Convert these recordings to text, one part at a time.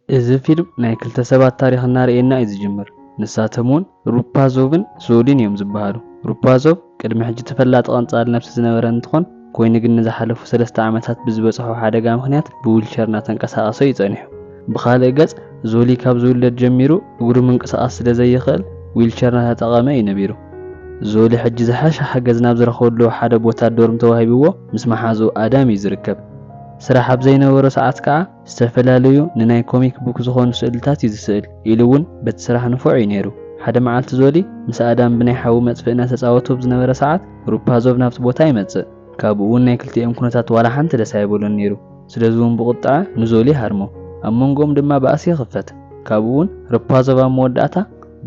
እዚ ፊልም ናይ ክልተ ሰባት ታሪኽ እናርእየና እዩ ዝጅምር። ንሳቶም እውን ሩፓዞቭን ዞሊን እዮም ዝበሃሉ። ሩፓዞቭ ቅድሚ ሕጂ ተፈላጢ ቀንጻሊ ነብሲ ዝነበረ እንትኾን፣ ኮይኑ ግን ንዝሓለፉ ሰለስተ ዓመታት ብዝበጽሖ ሓደጋ ምኽንያት ብዊልቸር እናተንቀሳቐሰ እዩ ጸኒሑ። ብኻልእ ገጽ፣ ዞሊ ካብ ዝውለድ ጀሚሩ እግሩ ምንቅስቓስ ስለ ዘይኽእል ዊልቸር እናተጠቐመ እዩ ነቢሩ። ዞሊ ሕጂ ዝሓሸ ሓገዝ ናብ ዝረኽበሉ ሓደ ቦታ ዶርም ተዋሂብዎ ምስ መሓዝኡ ኣዳም እዩ ዝርከብ። ስራሕ ኣብ ዘይነበሮ ሰዓት ከኣ ዝተፈላለዩ ንናይ ኮሚክ ቡክ ዝኾኑ ስእልታት እዩ ዝስእል ኢሉ እውን በቲ ስራሕ ንፉዕ እዩ ነይሩ። ሓደ መዓልቲ ዞሊ ምስ ኣዳም ብናይ ሓዊ መጥፍእ እናተጻወቱ ኣብ ዝነበረ ሰዓት ሩፓዞቭ ናብቲ ቦታ ይመጽእ። ካብኡ እውን ናይ ክልቲኦም ኩነታት ዋላ ሓንቲ ደስ ኣይበሎን ነይሩ። ስለዚ እውን ብቁጥዐ ንዞሊ ሃርሞ። ኣብ መንጎኦም ድማ ባእሲ ይኽፈት። ካብኡ እውን ሩፓዞቭ ኣብ መወዳእታ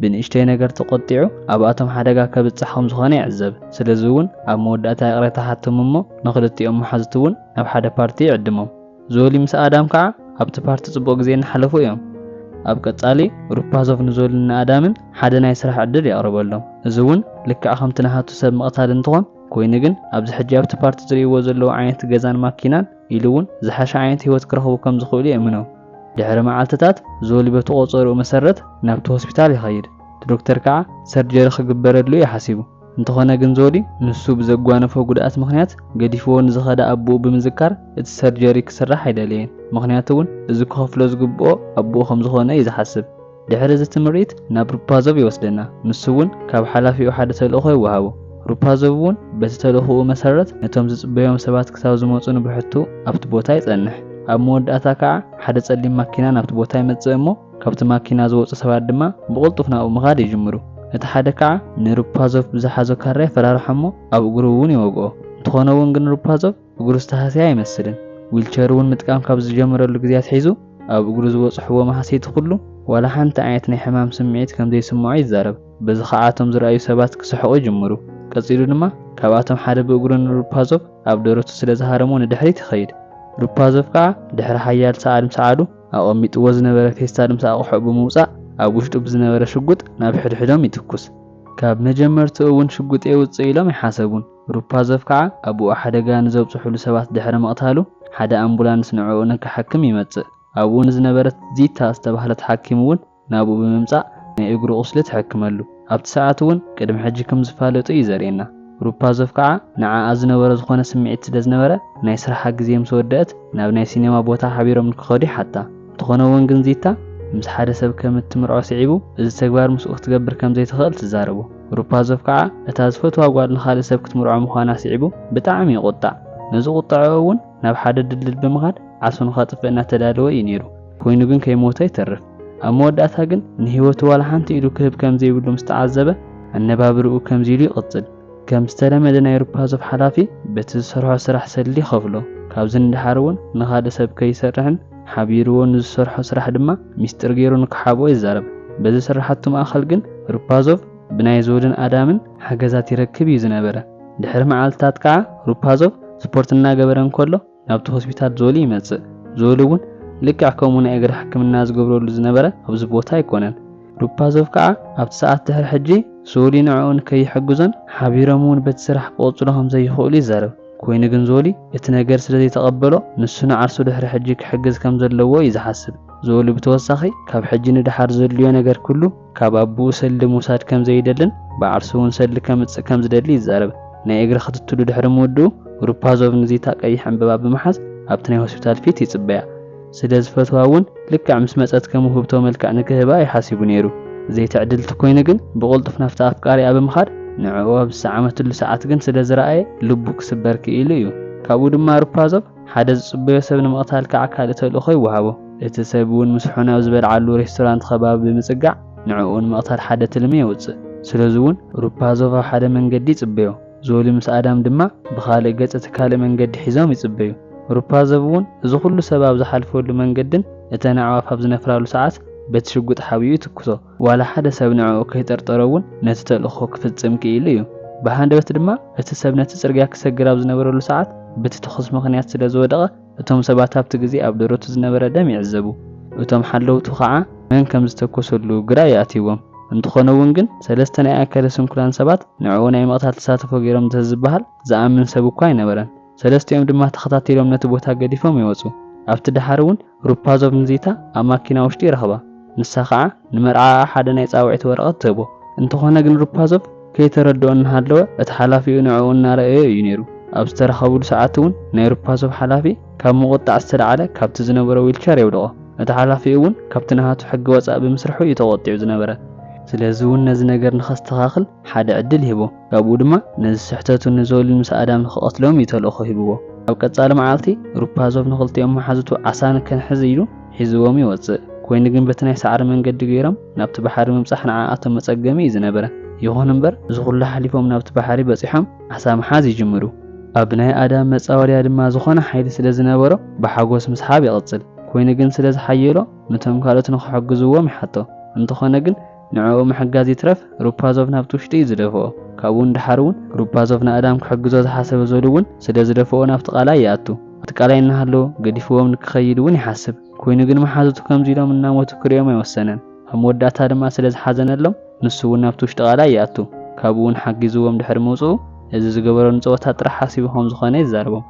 ብንእሽተይ ነገር ተቆጢዑ ኣብኣቶም ሓደጋ ከብጽሕ ከም ዝኾነ ይዕዘብ። ስለዚ እውን ኣብ መወዳእታ ይቕሬታ ሓቶም እሞ ንኽልቲኦም መሓዙቱ እውን ናብ ሓደ ፓርቲ ይዕድሞም። ዞሊ ምስ ኣዳም ከዓ ኣብቲ ፓርቲ ጽቡቕ ግዜ እናሓለፉ እዮም። ኣብ ቀጻሊ ሩፓዞቭ ንዞልን ንኣዳምን ሓደ ናይ ስራሕ ዕድል የቕርበሎም። እዚ እውን ልክዕ ከምቲ ናሃቱ ሰብ ምቕታል እንትኾን፣ ኮይኑ ግን ኣብዚ ሕጂ ኣብቲ ፓርቲ ዝርእይዎ ዘለዉ ዓይነት ገዛን ማኪናን ኢሉ እውን ዝሓሸ ዓይነት ህይወት ክረኽቡ ከም ዝኽእሉ የእምኖም። ድሕሪ መዓልትታት ዞሊ በቲ ቆጸርኡ መሰረት ናብቲ ሆስፒታል ይኸይድ። እቲ ዶክተር ከዓ ሰርጀሪ ክግበረሉ እዩ ሓሲቡ። እንተኾነ ግን ዞሊ ንሱ ብዘጓነፎ ጉድኣት ምኽንያት ገዲፍዎ ንዝኸደ ኣቦኡ ብምዝካር እቲ ሰርጀሪ ክስራሕ ኣይደለየን። ምኽንያቱ እውን እዚ ክኸፍሎ ዝግብኦ ኣቦኡ ከም ዝኾነ እዩ ዝሓስብ። ድሕሪ እዚ ትምሪት ናብ ሩፓዞቭ ይወስደና። ንሱ እውን ካብ ሓላፊኡ ሓደ ተልእኾ ይወሃቦ። ሩፓዞቭ እውን በቲ ተልእኾኡ መሰረት ነቶም ዝጽበዮም ሰባት ክሳብ ዝመጹ ንብሕቱ ኣብቲ ቦታ ይጸንሕ። ኣብ መወዳእታ ከዓ ሓደ ጸሊም ማኪና ናብቲ ቦታ ይመጽእ እሞ ካብቲ ማኪና ዝወጹ ሰባት ድማ ብቕልጡፍ ናብኡ ምኻድ ይጅምሩ። እቲ ሓደ ከዓ ንሩፓዞቭ ብዝሓዞ ካራ ይፈራርሖ እሞ ኣብ እግሩ እውን ይወግኦ። እንተኾነ እውን ግን ሩፓዞቭ እግሩ ዝተሃስየ ኣይመስልን። ዊልቸር እውን ምጥቃም ካብ ዝጀመረሉ ግዜ ኣትሒዙ ኣብ እግሩ ዝበጽሕዎ ማህሰይቲ ኩሉ ዋላ ሓንቲ ዓይነት ናይ ሕማም ስምዒት ከም ዘይስምዖ ይዛረብ። በዚ ከዓ እቶም ዝረኣዩ ሰባት ክስሕቑ ይጅምሩ። ቀጺሉ ድማ ካብኣቶም ሓደ ብእግሩ ንሩፓዞቭ ኣብ ደረቱ ስለ ዝሃረሞ ንድሕሪት ይኸይድ። ሩፓዞቭ ከዓ ድሕሪ ሓያል ሰዓል ምስ ዓሉ ኣቐሚጥዎ ዝነበረ ፌስታል ምስ ኣቕሑ ብምውጻእ ኣብ ውሽጡ ብዝነበረ ሽጉጥ ናብ ሕድሕዶም ይትኩስ። ካብ መጀመርትኡ እውን ሽጉጥ የውጽእ ኢሎም ኣይሓሰቡን። ሩፓዞቭ ከዓ ኣብኡ ሓደጋ ንዘብጽሑሉ ሰባት ድሕሪ ምቕታሉ ሓደ ኣምቡላንስ ንዕኡ ንክሓክም ይመጽእ። ኣብኡ ንዝነበረት ዚታ ዝተባህለት ሓኪም እውን ናብኡ ብምምጻእ ናይ እግሩ ቁስሊ ትሕክመሉ። ኣብቲ ሰዓት እውን ቅድሚ ሕጂ ከም ዝፋለጡ እዩ ዘርእየና። ሩፓዞቭ ከዓ ንዓኣ ዝነበሮ ዝኾነ ስምዒት ስለ ዝነበረ ናይ ስራሓ ግዜ ምስ ወደአት ናብ ናይ ሲኔማ ቦታ ሓቢሮም ንክኸዱ ይሓታ። እንተኾነ እውን ግን ዚታ ምስ ሓደ ሰብ ከም እትምርዖ ስዒቡ እዚ ተግባር ምስኡ ክትገብር ከም ዘይትኽእል ትዛረቦ። ሩፓዞቭ ከዓ እታ ዝፈትዋ ጓል ንኻልእ ሰብ ክትምርዖ ምዃና ስዒቡ ብጣዕሚ ይቑጣዕ። ነዚ ቁጠዐኡ እውን ናብ ሓደ ድልድል ብምኻድ ዓርሱ ንኸጥፍእ እናተዳለወ እዩ ነይሩ። ኮይኑ ግን ከይሞተ ይተርፍ። ኣብ መወዳእታ ግን ንህይወቱ ዋላ ሓንቲ ኢዱ ክህብ ከም ዘይብሉ ምስ ተዓዘበ ኣነባብርኡ ከምዚ ኢሉ ይቕጽል። ከም ዝተለመደ ናይ ሩፓዞቭ ሓላፊ በቲ ዝሰርሖ ስራሕ ሰልዲ ይኸፍሎ። ካብዚ ንደሓር እውን ንኻልእ ሰብ ከይሰርሕን ሓቢርዎ ንዝሰርሖ ስራሕ ድማ ሚስጥር ገይሩ ንክሓብኦ ይዛረብ። በዚ ስራሓቱ ማእኸል ግን ሩፓዞቭ ብናይ ዞልን ኣዳምን ሓገዛት ይረክብ እዩ ዝነበረ። ድሕሪ መዓልትታት ከዓ ሩፓዞቭ ስፖርት እናገበረ እንከሎ ናብቲ ሆስፒታል ዞሊ ይመጽእ። ዞሊ እውን ልክዕ ከምኡ ናይ እግሪ ሕክምና ዝገብረሉ ዝነበረ ኣብዚ ቦታ ኣይኮነን። ሩፓዞቭ ከዓ ኣብቲ ሰዓት ድሕሪ ሕጂ ዞሊ ንዕኡ ንከይሕግዞን ሓቢሮም እውን በቲ ስራሕ ክቕጽሉ ከም ዘይኽእሉ ይዛረብ። ኮይኑ ግን ዞሊ እቲ ነገር ስለ ዘይተቐበሎ ንሱ ንዓርሱ ድሕሪ ሕጂ ክሕግዝ ከም ዘለዎ እዩ ዝሓስብ። ዞሊ ብተወሳኺ ካብ ሕጂ ንደሓር ዘድልዮ ነገር ኩሉ ካብ ኣቦኡ ሰልዲ ምውሳድ ከም ዘይደልን ብዓርሱ እውን ሰልዲ ከምጽእ ከም ዝደሊ ይዛረብ። ናይ እግሪ ክትትሉ ድሕሪ ምውድኡ ሩፓዞቭ ንዚታ ቀይሕ ዕምበባ ብምሓዝ ኣብቲ ናይ ሆስፒታል ፊት ይጽበያ። ስለ ዝፈትዋ እውን ልክዕ ምስ መጸት ከም ውህብቶ መልክዕ ንክህባ እዩ ሓሲቡ ነይሩ። ዘይትዕድልቲ ኮይኑ ግን ብቕልጡፍ ናብቲ ኣፍቃሪኣ ብምኻድ ንዕኡ ኣብ ዝሰዓመትሉ ሰዓት ግን ስለ ዝረኣየ ልቡ ክስበር ክኢሉ እዩ። ካብኡ ድማ ሩፓዞቭ ሓደ ዝጽበዮ ሰብ ንምቕታል ከዓ ካልእ ተልእኾ ይወሃቦ። እቲ ሰብ እውን ምስ ሕነ ኣብ ዝበልዓሉ ሬስቶራንት ከባቢ ብምጽጋዕ ንዕኡ ንምቕታል ሓደ ትልሚ የውጽእ። ስለዚ እውን ሩፓዞቭ ኣብ ሓደ መንገዲ ይጽበዮ። ዞሊ ምስ ኣዳም ድማ ብኻልእ ገጽ እቲ ካልእ መንገዲ ሒዞም ይጽበዩ። ሩፓዞቭ እውን እዚ ኩሉ ሰብ ኣብ ዝሓልፈሉ መንገድን እተን ኣዕዋፍ ኣብ ዝነፍራሉ ሰዓት በቲ ሽጉጥ ሓቢኡ ይትኩሶ። ዋላ ሓደ ሰብ ንዕኡ ከይጠርጠሮ እውን ነቲ ተልእኾ ክፍጽም ክኢሉ እዩ። ብሃንደበት ድማ እቲ ሰብ ነቲ ጽርግያ ክሰግር ኣብ ዝነበረሉ ሰዓት በቲ ተኹስ ምኽንያት ስለ ዝወደቐ እቶም ሰባት ኣብቲ ግዜ ኣብ ደረቱ ዝነበረ ደም ይዕዘቡ። እቶም ሓለውቱ ኸዓ መን ከም ዝተኮሰሉ ግራ ይኣትዎም። እንተኾነ እውን ግን ሰለስተ ናይ ኣካለ ስንኩላን ሰባት ንዕኡ ናይ ምቕታል ተሳትፎ ገይሮም እንተዝበሃል ዝኣምን ሰብ እኳ ኣይነበረን። ሰለስቲኦም ድማ ተኸታቲሎም ነቲ ቦታ ገዲፎም ይወጹ። ኣብቲ ደሓር እውን ሩፓዞቭ ንዚታ ኣብ ማኪና ውሽጢ ይረኽባ። ንሳ ኸዓ ንመርዓኣ ሓደ ናይ ጻውዒት ወረቐት ትህቦ። እንተኾነ ግን ሩፓዞቭ ከይተረድኦ እናሃለወ፣ እቲ ሓላፊኡ ንዕኡ እናረኣዮ እዩ ነይሩ። ኣብ ዝተራኸቡሉ ሰዓት እውን ናይ ሩፓዞቭ ሓላፊ ካብ ምቑጣዕ ዝተላዕለ ካብቲ ዝነበሮ ዊልቸር የውድቖ። እቲ ሓላፊኡ እውን ካብቲ ናሃቱ ሕጊ ወጻእ ብምስርሑ እዩ ተቖጢዑ ዝነበረ። ስለዚ እውን ነዚ ነገር ንኸስተኻኽል ሓደ ዕድል ይህቦ። ካብኡ ድማ ነዚ ስሕተቱ ንዞሊ ምስ ኣዳም ንኽቐትሎም እዩ ተልእኾ ሂብዎ። ኣብ ቀጻሊ መዓልቲ ሩፓዞቭ ንኽልቲኦም መሓዙቱ ዓሳ ንክንሕዝ ኢሉ ሒዝዎም ይወጽእ። ኮይኑ ግን በቲ ናይ ሳዕሪ መንገዲ ገይሮም ናብቲ ባሕሪ ምብጻሕ ንዓኣቶም መጸገሚ እዩ ዝነበረ። ይኹን እምበር እዚ ኩሉ ሓሊፎም ናብቲ ባሕሪ በጺሖም ዓሳ ምሓዝ ይጅምሩ። ኣብ ናይ ኣዳም መጻወድያ ድማ ዝኾነ ሓይሊ ስለ ዝነበሮ ብሓጎስ ምስሓብ ይቕጽል። ኮይኑ ግን ስለ ዝሓየሎ ነቶም ካልኦት ንኽሕግዝዎም ይሓቶ። እንተኾነ ግን ንዕኡ ምሕጋዝ ይትረፍ ሩፓዞቭ ናብቲ ውሽጢ እዩ ዝደፍኦ። ካብኡ ንደሓር እውን ሩፓዞቭ ንኣዳም ክሕግዞ ዝሓሰበ ዞሊ እውን ስለ ዝደፍኦ ናብቲ ቃላይ ይኣቱ። ኣብቲ ቃላይ እናሃለወ ገዲፍዎም ንክኸይድ እውን ይሓስብ። ኮይኑ ግን መሓዙቱ ከምዚ ኢሎም እናሞቱ ክሪኦም ኣይወሰነን። ኣብ መወዳእታ ድማ ስለ ዝሓዘነሎም ንሱ እውን ናብቲ ውሽጢ ቃላይ ይኣቱ። ካብኡ እውን ሓጊዝዎም ድሕሪ ምውፅኡ እዚ ዝገበረሉ ጸወታ ጥራሕ ሓሲቡ ከም ዝኾነ ይዛረቦም።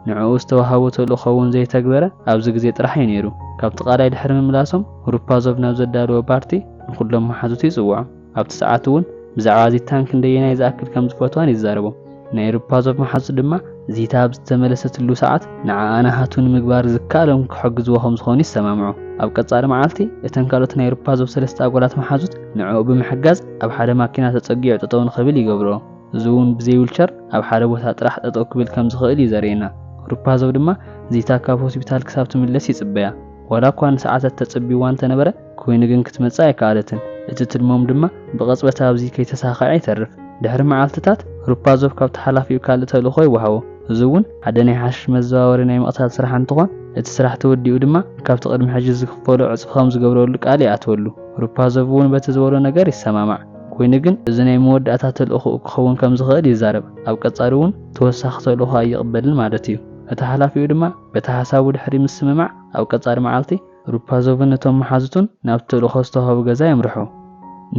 ንዕኡ ዝተዋሃቦ ተልእኾ እውን ዘይተግበረ ኣብዚ ግዜ ጥራሕ እዩ ነይሩ። ካብቲ ቃላይ ድሕሪ ምምላሶም ሩፓዞቭ ናብ ዘዳለዎ ፓርቲ ንኹሎም መሓዙቱ ይጽውዖም። ኣብቲ ሰዓት እውን ብዛዕባ ዚታን ክንደየናይ ዝኣክል ከም ዝፈትዋን ይዛረቦም። ናይ ሩፓዞቭ መሓዙት ድማ ዚታ ኣብ ዝተመለሰትሉ ሰዓት ንዓኣ ናሃቱ ንምግባር ዝከኣሎም ክሕግዝዎ ከም ዝኾኑ ይሰማምዑ። ኣብ ቀጻሊ መዓልቲ እተን ካልኦት ናይ ሩፓዞቭ ሰለስተ ኣጓላት መሓዙት ንዕኡ ብምሕጋዝ ኣብ ሓደ ማኪና ተጸጊዑ ጠጠው ንኽብል ይገብርኦ። እዚ እውን ብዘይ ዊልቸር ኣብ ሓደ ቦታ ጥራሕ ጠጠው ክብል ከም ዝኽእል እዩ ዘርእየና። ሩፓዞቭ ድማ ዚታ ካብ ሆስፒታል ክሳብ ትምለስ ይጽበያ። ዋላ እኳ ንሰዓታት ተጸቢዋ እንተነበረ፣ ኮይኑ ግን ክትመጽእ ኣይከኣለትን። እቲ ትልሞም ድማ ብቐጽበት ኣብዚ ከይተሳኸዐ ይተርፍ። ድሕሪ መዓልትታት ሩፓዞቭ ካብቲ ሓላፊኡ ካልእ ተልእኾ ይወሃቦ። እዚ እውን ሓደ ናይ ሓሽሽ መዘዋወሪ ናይ ምቕታል ስራሕ እንትኾን፣ እቲ ስራሕ ተወዲኡ ድማ ካብቲ ቅድሚ ሕጂ ዝኽፈሎ ዕጽፊ ከም ዝገብረሉ ቃል ይኣትወሉ። ሩፓዞቭ እውን በቲ ዝበሎ ነገር ይሰማማዕ። ኮይኑ ግን እዚ ናይ መወዳእታ ተልእኾኡ ክኸውን ከም ዝኽእል ይዛረብ። ኣብ ቀጻሊ እውን ተወሳኺ ተልእኾ ኣይቕበልን ማለት እዩ። እቲ ሓላፊኡ ድማ በቲ ሓሳቡ ድሕሪ ምስምማዕ ኣብ ቀጻሊ መዓልቲ ሩፓዞቭን ነቶም መሓዙቱን ናብ ተልእኾ ዝተዋህቡ ገዛ የምርሑ።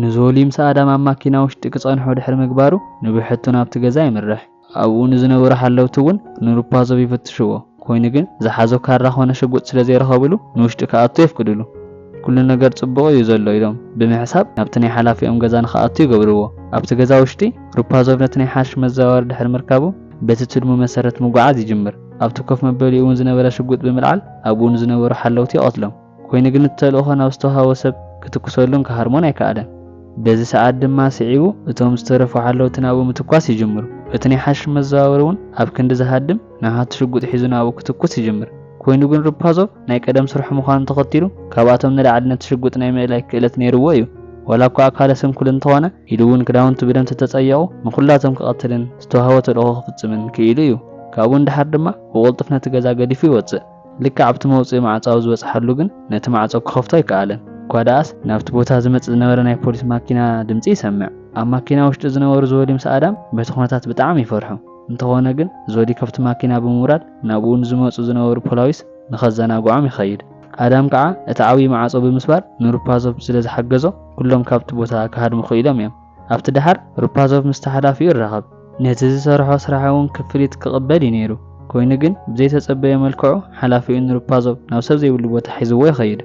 ንዞሊ ምስ ኣዳም ኣብ ማኪና ውሽጢ ክጸንሑ ድሕሪ ምግባሩ ንብሕቱ ናብቲ ገዛ የምርሕ። ኣብኡ ንዝነበሩ ሓለውቲ እውን ንሩፓዞቭ ይፍትሽዎ። ኮይኑ ግን ዝሓዞ ካራ ኾነ ሽጉጥ ስለ ዘይረኸብሉ ንውሽጢ ክኣቱ የፍቅድሉ። ኩሉ ነገር ጽቡቕ እዩ ዘሎ ኢሎም ብምሕሳብ ናብቲ ናይ ሓላፊኦም ገዛ ንኽኣቱ ይገብርዎ። ኣብቲ ገዛ ውሽጢ ሩፓዞቭ ነቲ ናይ ሓሽሽ መዘዋወሪ ድሕሪ ምርካቡ በቲ ትልሙ መሰረት ምጉዓዝ ይጅምር። ኣብቲ ኮፍ መበሊኡ እውን ዝነበረ ሽጉጥ ብምልዓል ኣብኡ ንዝነበሩ ሓለውቲ ይቐትሎም። ኮይኑ ግን እቲ ተልእኾ ናብ ዝተዋሃቦ ሰብ ክትኩሰሉን ክሃርሞን ኣይከኣለን። በዚ ሰዓት ድማ ስዒቡ እቶም ዝተረፉ ሓለውቲ ናብኡ ምትኳስ ይጅምሩ። እቲ ናይ ሓሽሽ መዘዋወሪ እውን ኣብ ክንዲ ዝሃድም ናሃቱ ሽጉጥ ሒዙ ናብኡ ክትኩስ ይጅምር። ኮይኑ ግን ሩፓዞቭ ናይ ቀደም ስርሑ ምዃኑ ተኸቲሉ ካብኣቶም ንላዕሊ ነቲ ሽጉጥ ናይ ምእላይ ክእለት ነይርዎ እዩ። ዋላ እኳ ኣካለ ስንኩል እንተኾነ ኢሉ እውን ክዳውንቱ ብደም ተተጸየቑ ንኹላቶም ክቐትልን ዝተዋህቦ ተልእኾ ክፍጽምን ክኢሉ እዩ። ካብኡ ንደሓር ድማ ብቕልጡፍ ነቲ ገዛ ገዲፉ ይወጽእ። ልክዕ ኣብቲ መውጽኢ ማዕጾ ኣብ ዝበጽሓሉ ግን ነቲ ማዕጾ ክኸፍቶ ኣይከኣለን። እኳ ደኣስ ናብቲ ቦታ ዝመጽእ ዝነበረ ናይ ፖሊስ ማኪና ድምጺ ይሰምዕ። ኣብ ማኪና ውሽጢ ዝነበሩ ዞሊ ምስ ኣዳም በቲ ኩነታት ብጣዕሚ ይፈርሑ። እንተኾነ ግን ዞሊ ካብቲ ማኪና ብምውራድ ናብኡ ንዝመጹ ዝነበሩ ፖላዊስ ንኸዘናግዖም ይኸይድ። ኣዳም ከዓ እቲ ዓብዪ ማዕጾ ብምስባር ንሩፓዞቭ ስለ ዝሓገዞ ኩሎም ካብቲ ቦታ ክሃድሙ ክኢሎም እዮም። ኣብቲ ደሓር ሩፓዞቭ ምስቲ ሓላፊኡ ይራኸብ። ነቲ ዝሰርሖ ስራሕ እውን ክፍሊት ክቕበል እዩ ነይሩ። ኮይኑ ግን ብዘይተጸበየ መልክዑ ሓላፊኡ ንሩፓዞቭ ናብ ሰብ ዘይብሉ ቦታ ሒዝዎ ይኸይድ።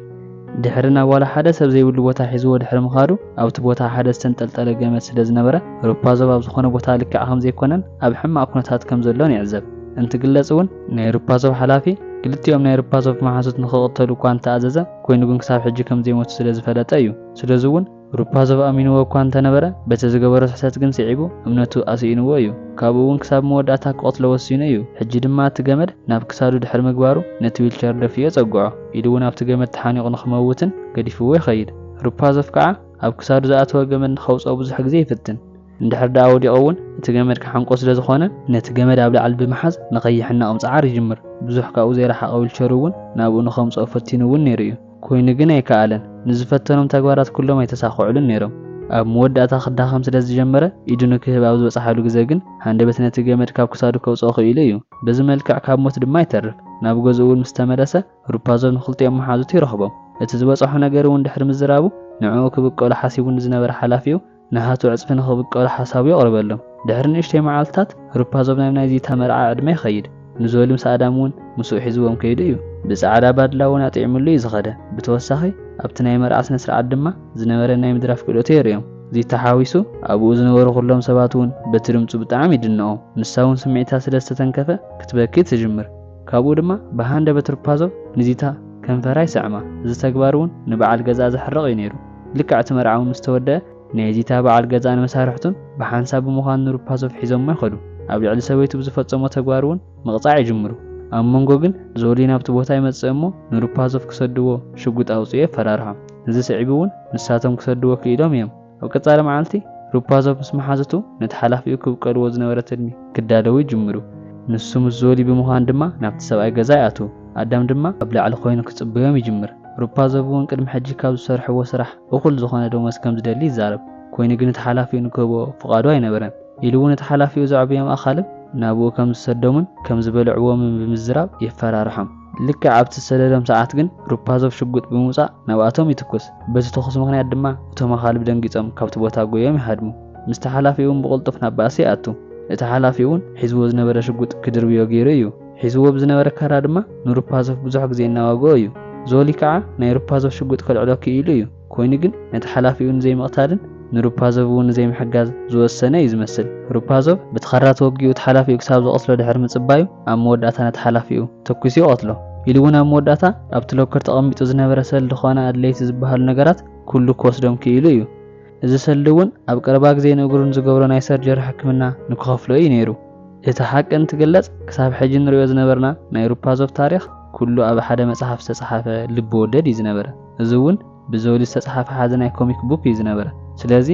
ድሕሪ ናብ ዋላ ሓደ ሰብ ዘይብሉ ቦታ ሒዝዎ ድሕሪ ምኻዱ ኣብቲ ቦታ ሓደ ዝተንጠልጠለ ገመድ ስለ ዝነበረ ሩፓዞቭ ኣብ ዝኾነ ቦታ ልክዕ ከም ዘይኮነን ኣብ ሕማቕ ኩነታት ከም ዘሎን ይዕዘብ። እንትግለጽ እውን ናይ ሩፓዞቭ ሓላፊ ክልቲኦም ናይ ሩፓዞቭ መሓዙት ንኽቕተሉ እኳ እንተኣዘዘ ኮይኑ ግን ክሳብ ሕጂ ከም ዘይሞቱ ስለ ዝፈለጠ እዩ። ስለዚ እውን ሩፓዞቭ ኣሚንዎ እኳ እንተነበረ በቲ ዝገበሮ ስሕተት ግን ስዒቡ እምነቱ ኣስኢንዎ እዩ። ካብኡ እውን ክሳብ መወዳእታ ክቐትሎ ወሲኑ እዩ። ሕጂ ድማ እቲ ገመድ ናብ ክሳዱ ድሕሪ ምግባሩ ነቲ ዊልቸር ደፊኡ የጸግዖ። ኢዱ እውን ኣብቲ ገመድ ተሓኒቑ ንኽመውትን ገዲፍዎ ይኸይድ። ሩፓዞቭ ከዓ ኣብ ክሳዱ ዝኣተወ ገመድ ንኸውፅኦ ብዙሕ ግዜ ይፍትን። እንድሕር ደኣ ወዲቑ እውን እቲ ገመድ ክሓንቆ ስለ ዝኾነ ነቲ ገመድ ኣብ ላዕሊ ብምሓዝ ንኸይሕነቕ ምጽዓር ይጅምር። ብዙሕ ካብኡ ዘይረሓቐ ዊልቸሩ እውን ናብኡ ንኸምፅኦ ፈቲኑ እውን ነይሩ እዩ። ኮይኑ ግን ኣይከኣለን። ንዝፈተኖም ተግባራት ኩሎም ኣይተሳኽዑሉን ነይሮም። ኣብ መወዳእታ ክዳኸም ስለ ዝጀመረ ኢዱ ንክህብ ኣብ ዝበፅሓሉ ግዜ ግን ሃንደበት ነቲ ገመድ ካብ ክሳዱ ከውፅኦ ክኢሉ እዩ። በዚ መልክዕ ካብ ሞት ድማ ይተርፍ። ናብ ገዝኡ እውን ምስ ተመለሰ ሩፓዞቭ ንክልቲኦም መሓዙቱ ይረኽቦም። እቲ ዝበፅሖ ነገር እውን ድሕሪ ምዝራቡ ንዕኡ ክብቀሎ ሓሲቡ ንዝነበረ ሓላፊኡ ንሃቱ ዕፅፊ ንኽብቀሎ ሓሳቡ የቕርበሎም። ድሕሪ ንእሽተይ መዓልትታት ሩፓዞቭ ናብ ናይ ዚታ መርዓ ዕድመ ይኸይድ። ንዞሊ ምስ ኣዳም እውን ምስኡ ሒዝዎም ከይዱ እዩ። ብጻዕዳ ባድላ እውን ኣጥዒሙሉ እዩ ዝኸደ። ብተወሳኺ ኣብቲ ናይ መርዓ ስነ ስርዓት ድማ ዝነበረ ናይ ምድራፍ ክእለቱ የርእዮም። እዚ ተሓዊሱ ኣብኡ ዝነበሩ ኩሎም ሰባት እውን በቲ ድምፁ ብጣዕሚ ይድንቖ። ንሳ እውን ስምዒታ ስለ ዝተተንከፈ ክትበኪ ትጅምር። ካብኡ ድማ ብሃንደበት ሩፓዞቭ ንዚታ ከንፈራ ይስዕማ። እዚ ተግባር እውን ንበዓል ገዛ ዘሕርቕ እዩ ነይሩ። ልክዕ እቲ መርዓ እውን ምስ ተወደአ ናይ ዚታ በዓል ገዛን መሳርሕቱን ብሓንሳብ ብምዃን ንሩፓዞቭ ሒዞሞ ይኸዱ። ኣብ ልዕሊ ሰበይቱ ብዝፈጸሞ ተግባር እውን ምቕጻዕ ይጅምሩ። ኣብ መንጎ ግን ዞሊ ናብቲ ቦታ ይመጽእ እሞ ንሩፓዞቭ ክሰድዎ ሽጉጥ ኣውጽኡ የፈራርሖም። እዚ ስዒቡ እውን ንሳቶም ክሰድዎ ክኢሎም እዮም። ኣብ ቀጻሊ መዓልቲ ሩፓዞቭ ምስ መሓዝቱ ነቲ ሓላፊኡ ክብቀልዎ ዝነበረ ትልሚ ክዳለዉ ይጅምሩ። ንሱ ምስ ዞሊ ብምዃን ድማ ናብቲ ሰብኣይ ገዛ ይኣትዉ። ኣዳም ድማ ኣብ ላዕሊ ኮይኑ ክጽበዮም ይጅምር። ሩፓዞቭ እውን ቅድሚ ሕጂ ካብ ዝሰርሕዎ ስራሕ እኹል ዝኾነ ደሞዝ ከም ዝደሊ ይዛረብ። ኮይኑ ግን እቲ ሓላፊኡ ንክህቦ ፍቓዱ ኣይነበረን። ኢሉ እውን እቲ ሓላፊኡ ዘዕብዮም ኣኻልብ ናብኡ ከም ዝሰዶምን ከም ዝበልዕዎምን ብምዝራብ የፈራርሖም። ልክዕ ኣብቲ ዝሰደዶም ሰዓት ግን ሩፓዞቭ ሽጉጥ ብምውጻእ ናብኣቶም ይትኩስ። በዚ ተኹሲ ምኽንያት ድማ እቶም ኣኻልብ ደንጊጾም ካብቲ ቦታ ጎዮም ይሃድሙ። ምስቲ ሓላፊኡ እውን ብቕልጡፍ ናብ ባእሲ ይኣቱ። እቲ ሓላፊ እውን ሒዝዎ ዝነበረ ሽጉጥ ክድርብዮ ገይሩ እዩ። ሒዝዎ ብዝነበረ ካራ ድማ ንሩፓዞቭ ብዙሕ ግዜ እናዋግኦ እዩ። ዞሊ ከዓ ናይ ሩፓዞቭ ሽጉጥ ከልዕሎ ክኢሉ እዩ። ኮይኑ ግን ነቲ ሓላፊኡ ንዘይምቕታልን ንሩፓዞቭ እውን ንዘይምሕጋዝ ዝወሰነ እዩ ዝመስል። ሩፓዞቭ በቲ ካራ ተወጊኡ እቲ ሓላፊኡ ክሳብ ዝቐትሎ ድሕሪ ምጽባዩ ኣብ መወዳእታ ነቲ ሓላፊኡ ተኲሱ ይቐትሎ። ኢሉ እውን ኣብ መወዳእታ ኣብቲ ሎከር ተቐሚጡ ዝነበረ ሰልዲ ኮነ ኣድለይቲ ዝበሃሉ ነገራት ኩሉ ክወስዶም ክኢሉ እዩ። እዚ ሰልዲ እውን ኣብ ቀረባ ግዜ ንእግሩ ንዝገብሮ ናይ ሰርጀሪ ሕክምና ንክኸፍሎ እዩ ነይሩ። እቲ ሓቂ እንትግለጽ ክሳብ ሕጂ ንሪኦ ዝነበርና ናይ ሩፓዞቭ ታሪኽ ኩሉ ኣብ ሓደ መጽሓፍ ዝተጻሓፈ ልቢ ወለድ እዩ ዝነበረ። እዚ እውን ብዞሊ ዝተጻሓፈ ሓደ ናይ ኮሚክ ቡክ እዩ ዝነበረ። ስለዚ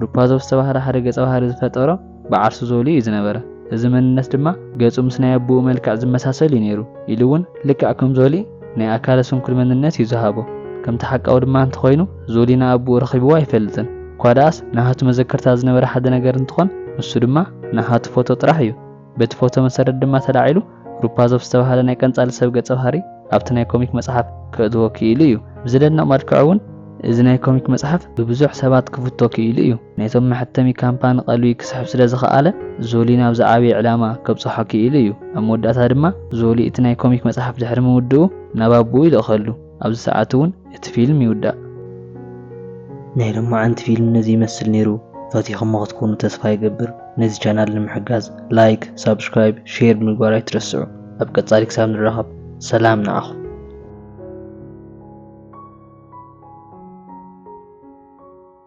ሩፓዞቭ ዝተባህለ ሓደ ገጸ ባህሪ ዝፈጠሮ ብዓርሱ ዞሊ እዩ ዝነበረ። እዚ መንነት ድማ ገጹ ምስ ናይ ኣቦኡ መልክዕ ዝመሳሰል እዩ ነይሩ። ኢሉ እውን ልክዕ ከም ዞሊ ናይ ኣካለ ስንኩል መንነት እዩ ዝሃቦ። ከምቲ ሓቃዊ ድማ እንተኾይኑ ዞሊ ንኣቦኡ ረኺብዎ ኣይፈልጥን። እኳ ደኣስ ናሃቱ መዘከርታ ዝነበረ ሓደ ነገር እንትኾን ንሱ ድማ ናሃቱ ፎቶ ጥራሕ እዩ። በቲ ፎቶ መሰረት ድማ ተላዒሉ ሩፓዞቭ ዝተባህለ ናይ ቀንጻሊ ሰብ ገጸ ባህሪ ኣብቲ ናይ ኮሚክ መጽሓፍ ከእትዎ ክኢሉ እዩ። ብዝደንቕ መልክዑ እውን እዚ ናይ ኮሚክ መጽሓፍ ብብዙሕ ሰባት ክፍቶ ክኢሉ እዩ። ናይቶም መሐተሚ ካምፓኒ ቀልቢ ክስሕብ ስለ ዝኸኣለ ዞሊ ናብ ዝዓበየ ዕላማ ከብጽሖ ክኢሉ እዩ። ኣብ መወዳእታ ድማ ዞሊ እቲ ናይ ኮሚክ መጽሓፍ ድሕሪ ምውድኡ ናብ ኣቦኡ ይልእኸሉ። ኣብዚ ሰዓት እውን እቲ ፊልም ይውዳእ። ናይ ሎማዓንቲ ፊልም ነዚ ይመስል ነይሩ። ፈቲኹሞ ክትኮኑ ተስፋ ይገብር። ነዚ ቻናል ንምሕጋዝ ላይክ፣ ሳብስክራይብ፣ ሼር ብምግባር ኣይትረስዑ። ኣብ ቀጻሊ ክሳብ ንራኸብ ሰላም ንዓኹም።